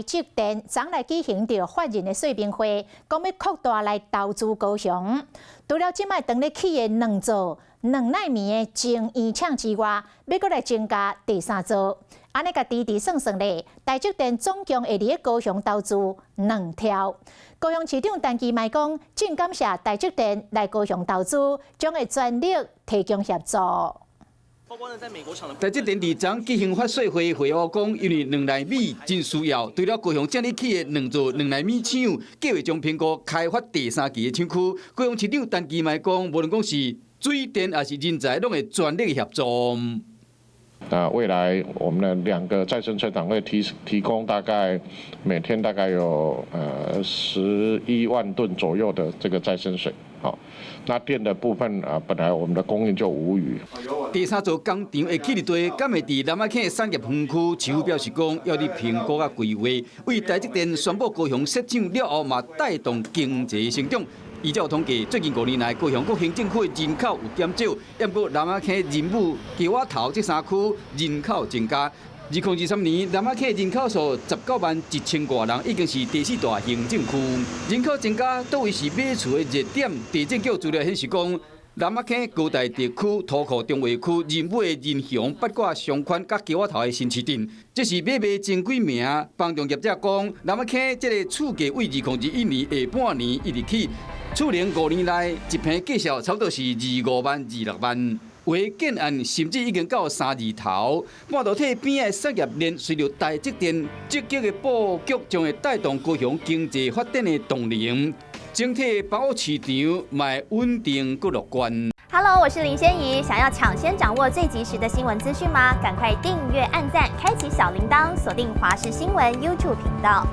積電昨來舉行著法人的說明會，講欲擴大來投資高雄。除了這擺當咧起的兩座2奈米的晶圓廠之外，欲閣來增加第三座。按呢共支持算算咧，台積電總共會佇高雄投資2兆。高雄市長陳其邁講，真感謝台積電來高雄投資，將會全力提供協助。台積電佇昨舉行法說會，會後講，因為2奈米真需要，除了高雄正咧起的兩座2奈米廠，計劃將評估開發第三期的廠區。高雄市長陳其邁講，無論講是水電抑是人才，攏會全力協助。那未來我們的兩個再生水廠會提供大概每天大概有11萬噸左右的這個再生水。好，那電的部分啊，本來我們的供應就無虞。第三座工廠會起佇佗，敢會佇南仔坑產業園區？市府表示講，猶佇評估佮規劃，為台積電宣布高雄設廠了後，嘛帶動經濟成長。依照統計，最近5年來，高雄各行政區人口有減少，毋過南仔坑、仁武、橋仔頭這三區人口增加。2023年，南仔坑人口數19萬1千外人，已經是第四大行政區。人口增加，佗位是買厝的熱點？地政局資料顯示講，南仔坑高台地區、土庫重劃區、仁武的仁雄、八卦商圈、佮橋仔頭的新市鎮，這是買賣前幾名。房仲業者講，南仔坑這个厝價為2021年下半年一直起，厝齡5年內一坪價數差不多是25萬、26萬。有的建案甚至已經到三字頭，半導體邊的產業鏈隨著台積電積極的布局，將會帶動高雄經濟發展的動能，整體房屋市場嘛會穩定閣樂觀。 Hello，我是林仙怡，想要搶先掌握最及時的新聞資訊嗎？趕快訂閱、按讚、開啟小鈴鐺，鎖定華視新聞 YouTube 頻道。